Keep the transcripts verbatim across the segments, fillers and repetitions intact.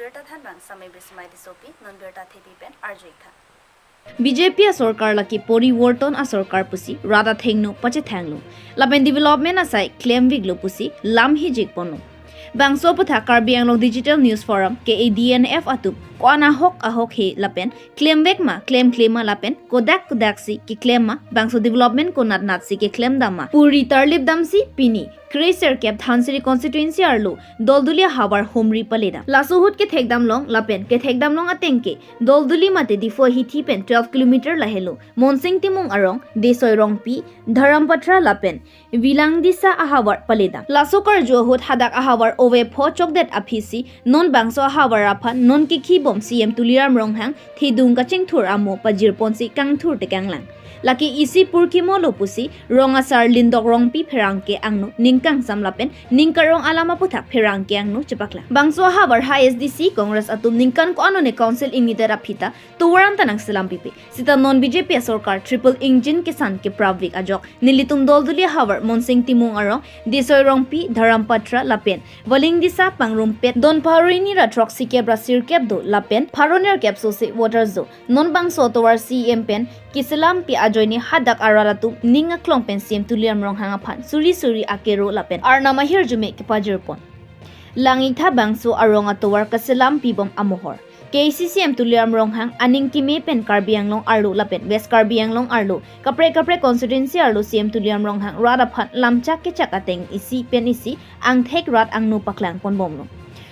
Birta thanbang Samai Bismai Tissopi, non birta thepi pen arju-ik tha. B J P asorkar lake porivorton asorkar pusi rat athengno pachethanglo. Lapen development asai klemviklo pusi lam hijik ponlo. Bangso aputhak Karbi Anglong Digital News Forum, K A D N F atum ko-an ahok ahok he lapen klemvek ma, klemkle ma lapen kodak kodak si keklem ma, bangso development konat nat si keklem dam ma pu ri tarlip damsi pini kre-sirkep Dhansiri constituency arlo Dolduli ahavar homri paledam. Laso ahut kethekdam long lapen kethekdam long ateng ke Dolduli mate Diphu ahithi pen twelve kilometer lahelo Monsing Timung arong, Desoi Rongpi, Dharampatra lapen Vilangdisa ahavar paledam. Laso karju ahut hadak ahavar ove pho chokdet aphi si non bangso ahavar aphan non kekhibom C M Tuliram Ronghang thedung kachingthur amo pajirponsi kangthur tekanglang. Lake isi purkimo lo pusi rong asar Lindok Rongpi pherangke angno ning kangsam lapen ning karong alam aputhak pherangke angno chepaklang. Bangso ahavar ha S D C Congress atum ningkan ko-an one council ingnidet aphi ta tovar anta nangselam pipe. Sita non B J P asorkar triple engine kesan keprapvik ajok nelitum Dolduli ahavar Monsing Timung arong, Desoi Rongpi, Dharampatra lapen Vilangdisa pangrumpet don pharo hini ra throksikep ra sirkep do lapen pharo nerkep sose voters do. Non bangso tovar C M pen keselampi ajoine hadak arat atum ning aklong pen C M Tuliram Ronghang aphan suri suri akero lapen arnam ahirjume kepajirpon. Lang-ik tha bangso arong atovar keselam pibom amohor. K A C C M Tuliram Ronghang aning keme pen Karbi Anglong arlo lapen West Karbi Anglong arlo kaprek kaprek constituency arlo C M Tuliram Ronghang rat aphan lamchak kechak ateng isi pen isi angthek rat angno paklang ponbomlo.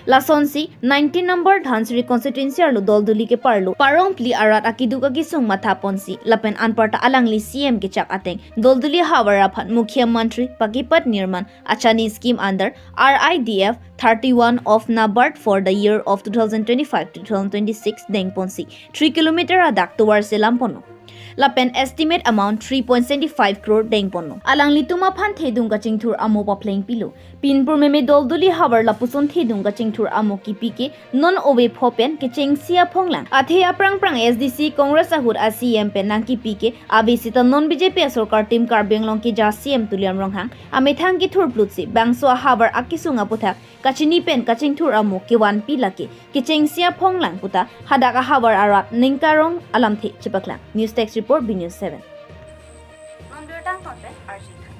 Lasonsi nineteen number Dhansiri constituency arlo Dolduli keparlo parong phli arat akeduk akesung mathaponsi lapen anparta alangli C M kechak ateng Dolduli ahavar aphan Mukhyamantri Pakipat Nirman Achani scheme under R I D F thirty-one of NABARD for the year of two thousand twenty-five to two thousand twenty-six dengponsi three kilometer adak tovar selam ponlo. Lapen estimate amount three point seventy five crore dengponlo. Alanglitum aphan thedung kachingthur amo papleng pilo. Pinpur meme Dolduli ahavar lapuson thedung kachingthur amo kipi ke non ove pho pen kechengsi aphonglang. Athe aphrang phrang S D C Congress ahut a C M pen nangkipi ke ave sita non B J P asorkar tim Karbi Anglong keja C M Tuliram Ronghang amethang kethurplutsi bangso ahavar akesung aputhak kachini pen kachingthur amo kevanpi lake kechengsi aphonglang puta hadak ahavar arat ning karong alamthe chepaklang. News Desk Report, B News seven. Non birta angton pen arju-ik tha.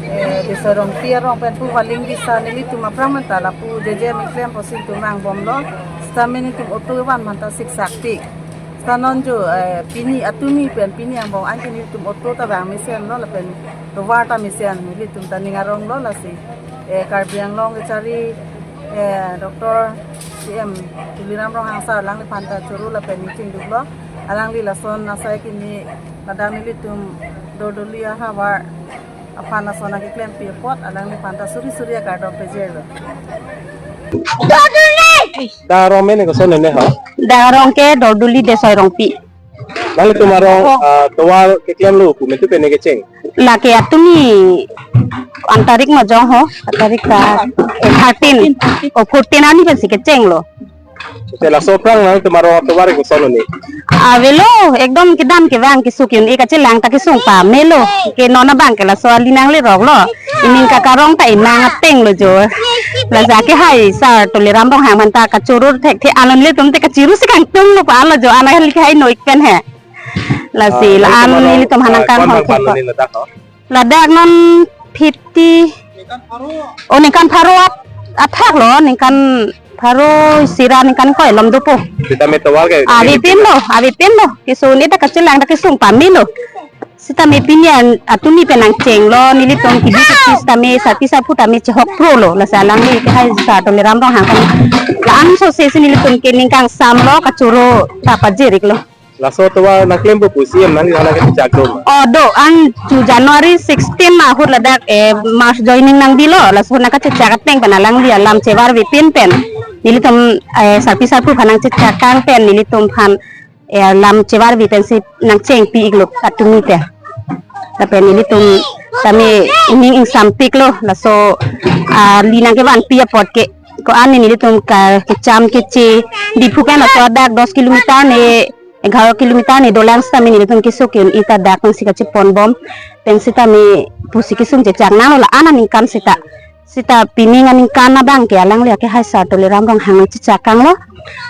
Eh, Desoi Rongpi arong pen pu Vilangdisa nelitum aphrang menta lapu J J M klem posi tum angbomlo. Sita nelitum auto van menta siksak tik. Sita non jo, eh, pini atumi pen pini angbong anke nelitum auto ta vang mesenlo lapen tovar ta mesen nelitum ta ning aronglo lasi. Eh, Karbi Anglong kechari, eh, Doctor C M Tuliram Ronghang sir alangliphan ta choro lapen ning chingduklo. Alangli lason asai kimi ladak nelitum Dolduli ahavar aphan lason akeklempi apot alangliphan ta suri suri akardom pejirlo. Dolduli! Dak arong mene koson ne ha? Dak arong ke Dolduli Desoi Rongpi. Nanglitum arong, oh, ah, tovar keklemlo pu metu pen ne kecheng? Lake atumi an tarik ma jong ho, an tarik ta, eh, thirteen, o fourteen arni pensi kechenglo. Te laso aphrang nangtum arong atovar ke koson un-e? Avelo, ekdom kedam kevang kesung ke-un-e, kachelang ta kesung pamelo. Ke non abang ke laso ali nanglerok lo. Ining kakarong ta inang ateng lo jo. Lasi akehai sir Tuliram Ronghang aphan ta kachoro thekthe, alon ilitum te kachiru si kangtung lo pa lo jo. Ana hel kehai noi pen he. Lasi Ah, la-an nangtum arong, ilitum aphan ah, nangkanghon kon bang thek palo ko. Ni ladak ho? Ladak non fifty. Oh, ningkan pharo at-, athak lo, ningkan pharo isi ra ningkan ingkoi lom dopo. Sitame tovar ke, ah, avepin lo, avepin lo. Kesung un-e ta kachelang ta kesung pamelo. Sitame pini an atumi pen nangcheng lo, nelitum kidi kisi sitame, sarpi sarpo tame chehok pro lo. Lasi alangli akehai sir Tuliram Ronghang aphan la-an so se si nelitum ke ning kangsam lo, kachoro ta pajir-ik lo. Laso atovar nangklempo pu C M nangli hala kachechak do ma? Oh, do-an chu January sixteen ahut ladak, eh, mass joining nangbi lo, laso nangkachechak ateng pen alangli alam chevarvepin pen. Nelitum, eh, sarpi sarpo aphan nangchechak kang pen, nelitum aphan, eh, alam chevarve pensi nangchengpi-ik lo atumi pen. Lapen nelitum tame ning ingsampik lo, laso, ah, ali nangkevanpi apot ke, ko-an ne nelitum ka, kecham keche, Diphu pen laso dak dos kilometer ne, egharo kilometer ne dolang sitame nelitum kesung ke-un-e ta dak pensi kachepon bom. Pen sitame pusi kesung chechak nanglo la-an aningkan sita. Sita pining aningkan abang ke alangli akehai sir Tuliram Ronghang chechak kang lo.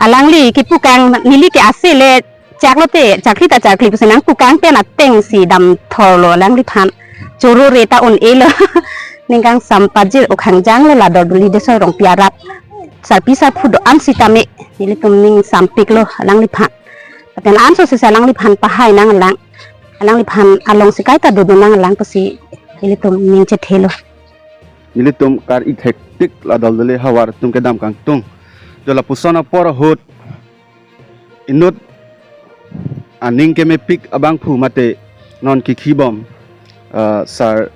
Alangli kepu kang neli ke ase le chak lote, chakri ta chakri pusi nangpu kang pen ateng si damthor lo alangliphan. Choro re ta un-e lo. Ning kangsam pajir-ok hangjang lo la Dorduli Desoi Rongpi arat. Sarpi sarpo do-an sitame nelitum ning sampik lo alangliphan. Lapen ansose si alangliphan pahai nanglang. Alangliphan along si kaita dodun nanglang pusi ilitum ning chethe lo. Ilitum kar-i thektik la Daldali havar atum kedam kangtung. Jo lapuson apor ahut inut aning kemepik abangphu mate non kikhibom, ah, sir,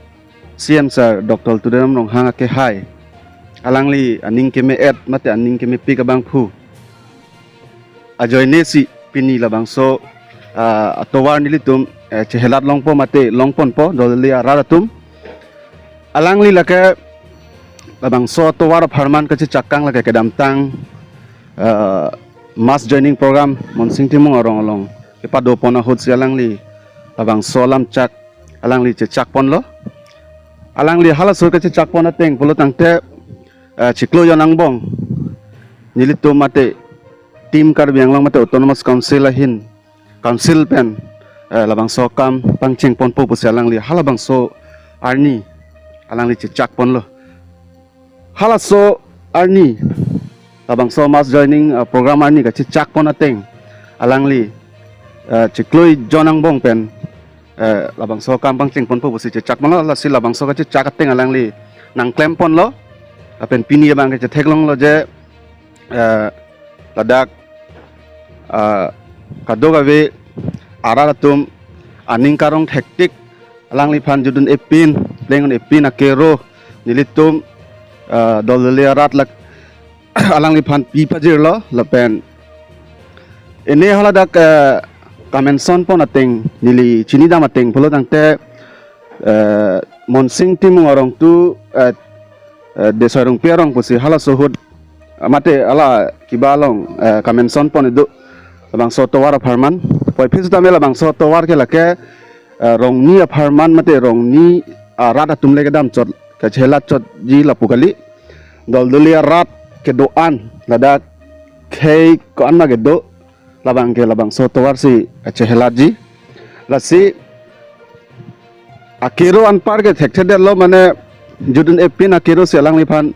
C M sir Doctor Tuliram Ronghang akehai. Alangli aning keme-et mate aning kemepik abangphu ajoine si pini labangso, ah, atovar nelitum, eh, chehelat longpo mate longponpo Daldali arat atum. Alangli lake labangso atovar apharman kachechak kang lake kedamtang, ah, mass joining program Monsing Timung arong along kepadopon ahut si alangli labangso alam chak alangli chechakponlo. Alangli halaso kachechakpon ateng pulo tangte, eh, chiklo jon angbong nelitum mate Team Karbi Anglong mate Autonomous Council ahin Council pen, eh, labangso akam pangchengponpo pusi alangli halabangso arni alangli chechakponlo. Halaso arni labangso mass joining, eh, program arni kachechakpon ateng alangli, eh, chiklo jon angbong pen, eh, labangso akam pangchengponpo pusi chechakponlo, lasi labangso kachechak ateng alangli nangklemponlo. Lapen pini abang ke chetheklonglo je, eh, ladak, ah, kadokave arat atum aning karong thektik alangliphan judun-epin, pleng un-epin akero nelitum, ah, Daldali arat lak alangliphan pi pajirlo lapen ene haladak, eh, kamensonpon ateng neli chinidam ateng pulo tangte, eh, Monsing Timung arong tu, eh, eh, Desoi Rongpi arong pusi halaso ahut, eh, mate hala kiba along, eh, kamensonpon idu labangso atovar apharman. Puvoiphit sitame labangso atovar ke lake, eh, rongni apharman mate rongni arat atum le kedam chot kachelat chotji lapu kali. Daldali arat kedo-an ladak khei ko-an ma kedo labang ke labangso atovar si kachelatji. Lasi akero anpar ke thekthedetlo mane judun-epin akero si alangliphan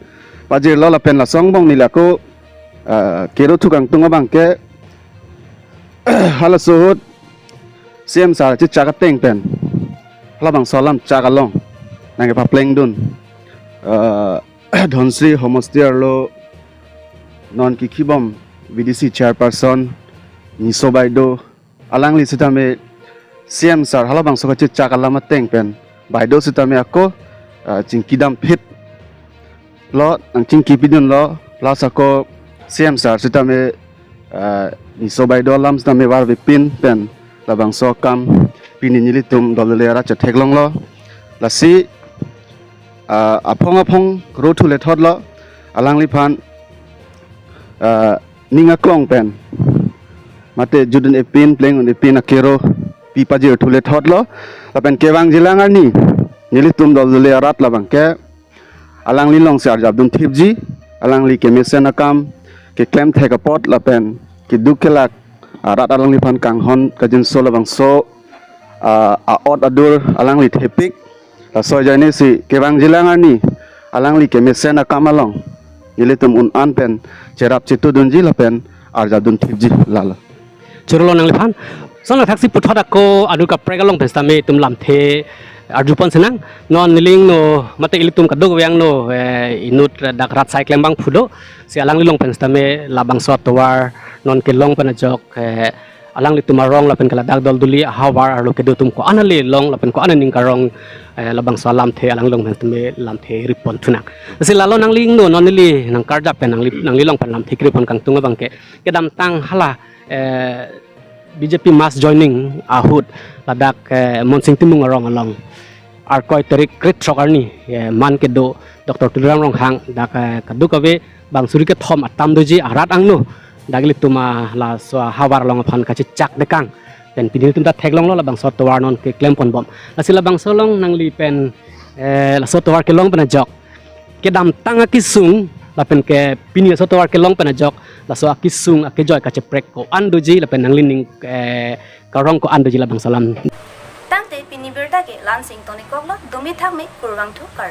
pajirlo lapen laso angbong neli ako, ah, kero thu kangtung abang ke halaso ahut C M sir chechak ateng pen halabangso alam chak along nangkepaplengdun, ah, Dhansiri homosti arlo non kikhibom V D C chairperson Niso Baideo alangli sitame C M sir halabangso kachechak alam ateng pen Baideo sitame ako, ah, chingkidamphitlo, nangchingkipidunlo, plus ako C M sir sitame, ah, Niso Baideo alam sitame varvepin pen labangso akam pini nelitum Daldali arat chetheklonglo. Lasi, ah, aphong aphong ro thu lethotlo, alangliphan, ah, ning aklong pen mate judun epin plengdun epin akero pi pajir thule thotlo. Lapen kevangjilang arni nelitum doldole arat labang ke alangli along si arjapdun thipji, alangli kemesen akam keklem thek apot lapen keduk kelak arat alangliphan kanghon kajinso labangso ah, a-ot adur alangli thepik. Laso ajoine si kevangjilang arni alangli kemesen akam along nelitum un-an pen cherap chetudunji lapen arjapdun thipji lalo. Chorolo nangliphan. Sona thaksi puthot ako adur kaprek along pen sitame itum lamthe arjupon sinang. Non neli ingno mate ilitum kadokave angno eh, inut dak rat sai klembang phudo. Si alangli along pen sitame labangso atovar non kelong pen ajok eh, alanglitum arong lapen ke ladak doldole ahavar arlo kedo atum ko-an ale long lapen ko-an aning karong eh, labangso alamthe alangli along pen sitame lamthe ripon thunang. Si lalo nangli ingno non neli nangkarjap pen nangli nangli along pen lamthe kripon kangtung abang ke kedamtang hala eh, B J P mass joining ahut ladak eh, Monsing Timung arong along Arkoi tarik krethrok arni eh, man kedo Doctor Tuliram Ronghang dak eh, kadokave bang suri kethom atam doji arat angno dak ilitum ah, laso ahavar along aphan kachechak dekang. Pen pini ilitum ta theklonglo labangso atovar non keklempon bom. Lasi labangso along nangli pen eh, laso atovar kelong pen ajok kedamtang akesung lapen ke pini laso atovar kelong pen ajok laso akesung akejoi kacheprek ko-an doji lapen nanglining eh, karong ko-an doji labangso alam. Tangte pini birta ke la-ansi ingtonikoklo, dumi thakme, kurvangthu, kardom.